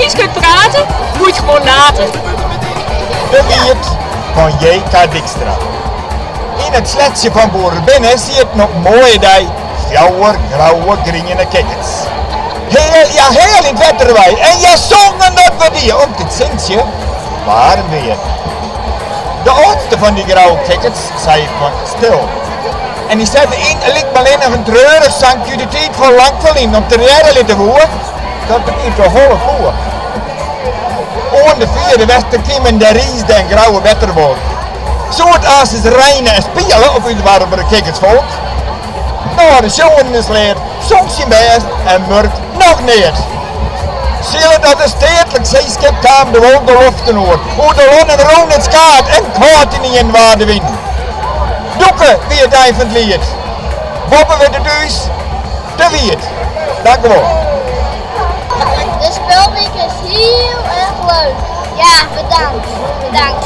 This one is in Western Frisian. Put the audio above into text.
Frysk kunt prate, moet je gewoan late. De Wied fan JK. Dykstra. Yn it sletsje fan boer Binne sieten op in moaie dei fjouwer grauwe griene kikkerts. Heal, ja heal yn it wetter wei en hja songen dat wat die om't it sintsje waarm wie. De âldste fan dy grauwe kikkerts sei fan stil en hy sette yn lyk allinnich in treurich sankje út de tiid fan lang ferlyn om't er hearre litte woe dat er út de holle koe. Oan de fiere Westerkimen dêr riisde in grauwe wetterwolk. Soe it aanstens reine en spiele op ús warbere kikkertsfolk? Nei de sjoen yn de sleat song syn bêst en murk noch neat. Sille dat in steatlik seeskip kaam de wolk de loften oer, oer de lannen rûn it skaad en kâld ynienen waard de wyn. Dûke wie it ein fan it liet. Boppe wurdt it ús te wiet. Dankewol. De Spulwike is hiel erch leuk. Ja, bedankt. Bedankt.